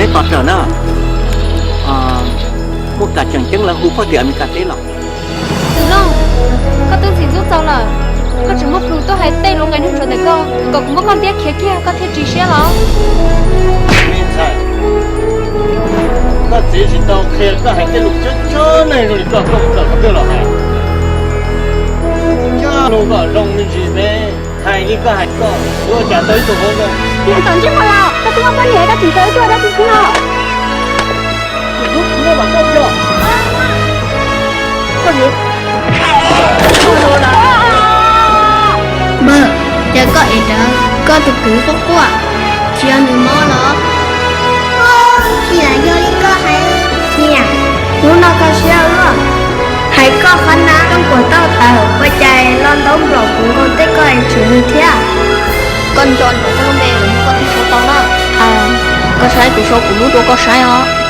Peb tos raws na, muaj kam tseem ceeb lawv hu phoj tim Amelikas teb los. Txiv Looj, koj twb ntxim ntxub txaus lawm, koj tseem muaj plhus tuaj hais tej lus nqaim nug tshuav ntawm koj kom kuv muab koj ntiab khiav kiag koj thiaj tsis siab los? Me ntxhais, koj txiv tsis tau qhia koj hais tej lus cuab cuab neeg zoo li koj, koj puas kawm qhov twg los hais? Coj lus kom zoo me ntsis me, hais li koj hais koj yuav ua cas tau ib tug hluas nkauj. Niam, tom ntsej muag los koj twb muaj poj niam, koj tseem tau ib tug dab tsi xwb no? Npawg, cas koj ev rawv koj tus kwv quaj quaj, tsis yog nws mob los? Tsis lam yog li koj hais. Niam, hnub no koj siab ua luaj, hais koj qhov na koj puas tau tawm, ua cas los ntaub nplaum kuv nkaus tej koj es tshwm nws thiab. Koj nco ntsoov koj lub npe, koj thiaj sau tau na. Koj saib kuv sau kuv lub rau koj saib os.